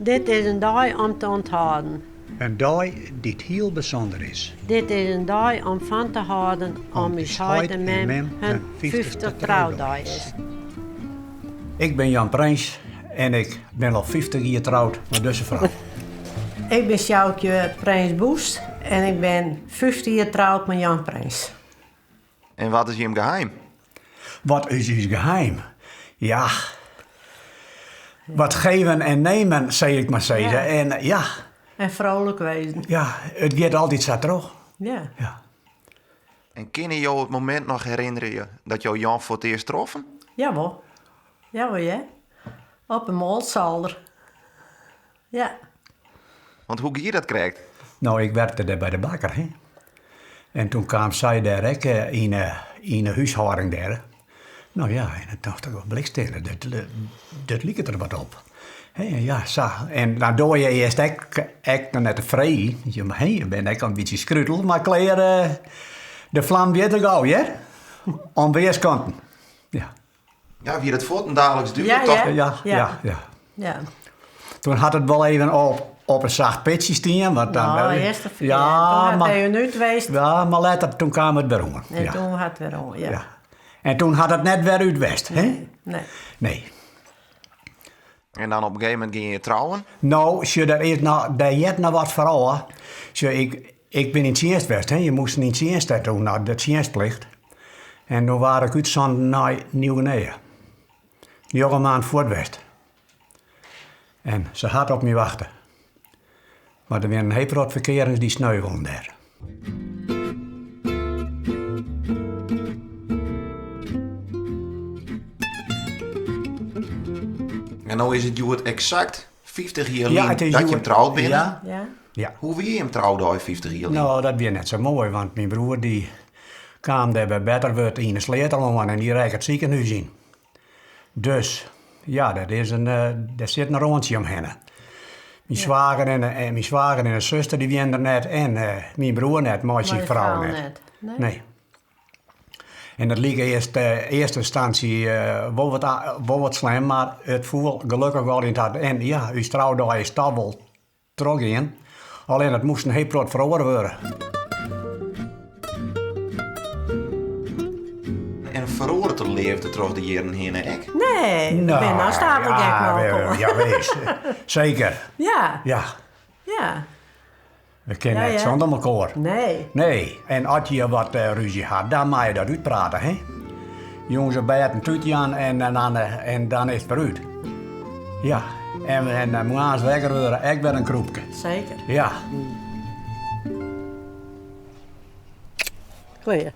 Dit is in dei om te ûnthâlden. In dei dy't hiel bysûnder is. Dit is in dei om fan te hâlden om ús heit en mem hun 50ste troudei is. Ik bin Jan Prins en ik bin al 50 jier troud mei dizze frou. Ik bin Sjoukje Prins-Boest en ik bin 50 jier troud mei Jan Prins. En wat is jim geheim? Wat is ús geheim? Ja, wat geven en nemen, sil ik mar sizze. Ja. En ja. En frolik wêze. Ja, it giet altyd sa troch. Ja. Ja. En kinne jo it momint noch herinnerje dat jo Jan foar it earst troffen? Jawol. Jawol, hear. Op de moalsolder. Ja. Want hoe gie dat krekt? No, ik werkte dêr by de bakker, hè. En toen kaam sy dêr ek yn 'e húshâlding dêr. No ja, en dan tocht ik, oh, bliksemstil, dit liket der wat op. Hè, en ja, sa. En dan doar je earst ek, ek noch net te freegjen. Je, hè, je binne ek al in bytsje skrutel, mar klear, de flam wie der gau, hear. Oan weerskanten. Ja. Ja, wie dat fuortendaliks dúdlik? Ja, toch? ja. Ja, ja, ja. Ja. Toen hat it wol even op in sacht pitsje stien. Want dan, No, earst de ja, Toen hat mar, even út west. ja, mar letter toen kaam it wer oan. En Ja. toen hat it wer oan, ja. Ja. En toen hat it net wer út west, hè? Nee. Nee. En dan op in gegeven momint gean je trouwen? No, sjoch, dêr is noch, dêr heart noch wat foarôf. Sjoch, ik, ik bin yn tsjinst west, hè. Je moasten yn tsjinst dêr toen, no, de tsjinstplicht. En doe waard ik útsonden nei Nieuw-Guinea. Njoggen maand fuort west. En se hat op my wachte. Mar der wiene in hiel protte ferkearings dy sneuvelen dêr. En no is it hjoed eksakt 50 jier Ja, lyn it is dat jim hjoed- troud binne. Ja. Ja. Ja. Hoe wie jim troudei 50 jier lyn? No, dat wie net sa moai, want myn broer dy kaam dêr by Betterwurd yn 'e sleat oan en dy rekke it sikehûs yn. Dus, ja, dat is in, dêr sit in rântsje omhinne. Myn swager en, en myn swager en de suster dy wienen der net en myn broer net, mei syn frou net. Nee. En dat like earst earste ynstânsje wol wat, wol wat slim, mar it foel gelokkich wol yn it En ja, ús troudei is toch wol trochgien. Allinne it moast in hiel protte feroare wurde. En feroaret de leafde troch de jierren hinne ek? Nee, we binne no stapelgek mei elkoar. Ja, wis. Seker. Ja. Ja. Ja. We kinne net sûnder elkoar. Nee. Nee. En as je wat rúzje ha, dan meie je dat útprate, hè? Jûns op bêd in tút jaan en dan, en dan is it wer út. Ja. En, en moarns wekker wurde, ek wer in krûpke. Seker. Ja. Klear.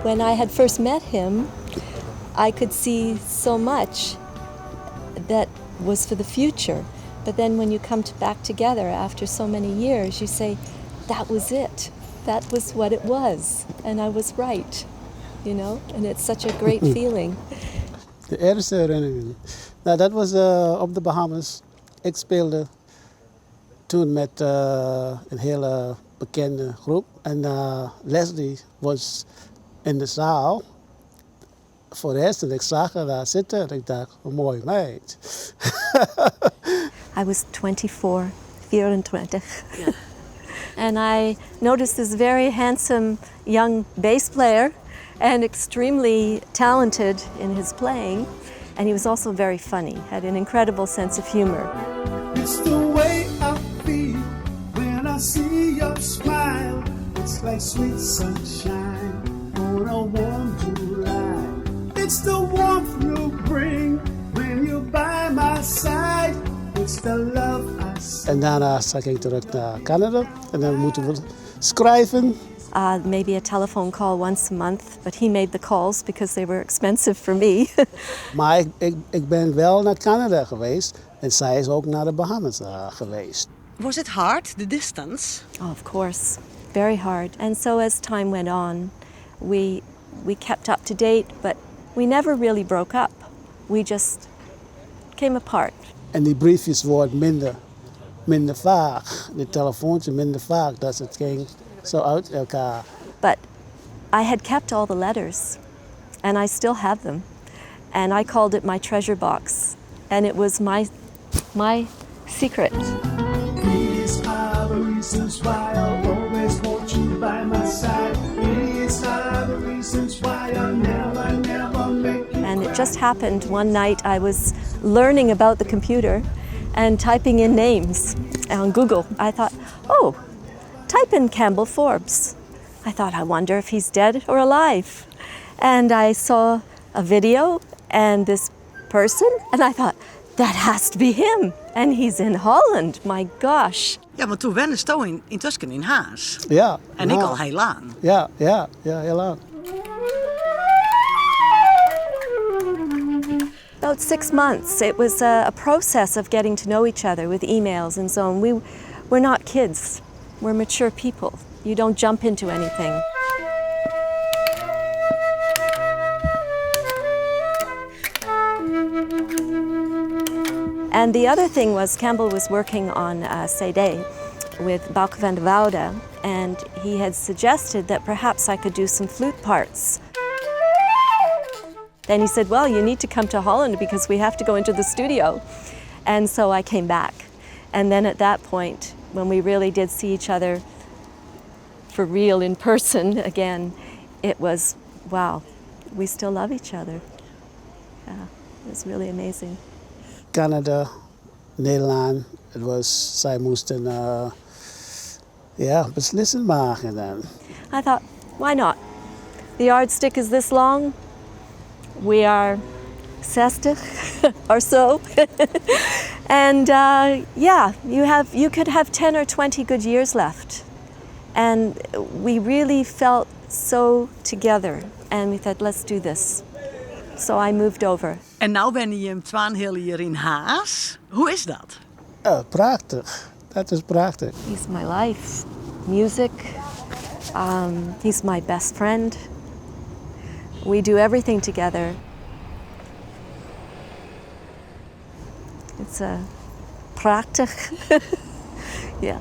When I had first met him, I could see so much that was for the future. But then when you come to back together after so many years, you say, that was it. That was what it was. And I was right, you know? And it's such a great feeling. De eerste herinnering. Nou, dat was op de Bahamas. Ik speelde toen met een hele bekende groep. En Leslie was in de zaal voor het eerst. En ik zag haar daar zitten en ik dacht, een mooie meid. I was 24, 24. And I noticed this very handsome young bass player and extremely talented in his playing. And he was also very funny, had an incredible sense of humor. It's the way I feel when I see your smile. It's like sweet sunshine on a warm July. It's the warmth you bring when you're by my side. It's the love I see. En daarna ging ik terug naar Canada. En dan moeten we schrijven. Maybe a telephone call once a month, but he made the calls because they were expensive for me. Maar ik ben wel naar Canada geweest. En zij is ook naar de Bahamas geweest. Was it hard, the distance? Oh, of course, very hard. And so as time went on, we kept up to date, but we never really broke up. We just came apart. En die briefjes worden minder. Minder vaak. De telefoontje minder vaak. Dat het ging zo uit elkaar. But I had kept all the letters, and I still have them. And I called it my treasure box, and it was my secret. These are the reasons why I'll always want you by my side. These are the reasons why I'll never, never make you And it just happened one night I was learning about the computer and typing in names on Google. I thought, oh, type in Campbell Forbes. I thought, I wonder if he's dead or alive. And I saw a video and this person, and I thought, that has to be him. And he's in Holland, my gosh. Ja, want doe wennesto yntusken yn Harns. Ja. En ik nou, al hiel lang. Ja, heel lang. About 6 months. It was a process of getting to know each other with emails and so on. We're not kids, we're mature people. You don't jump into anything. And the other thing was Campbell was working on a CD with Bauke van der Woude, and he had suggested that perhaps I could do some flute parts. Then he said, Well, you need to come to Holland because we have to go into the studio. And so I came back. And then at that point, when we really did see each other for real in person again, it was, wow, we still love each other. Yeah, it was really amazing. Canada, Nederland. Het was, zij moesten ja, beslissing maken dan. I thought, why not? The yardstick is this long. We are 60 or so. And yeah, you could have 10 or 20 good years left. And we really felt so together. And we thought, let's do this. So I moved over. En no wenje jim 2,5 jier yn Harns. Hoe is dat? Prachtig. Dat is prachtig. He's my life. Music. He's my best friend. We do everything together. It's a prachtig. Yeah.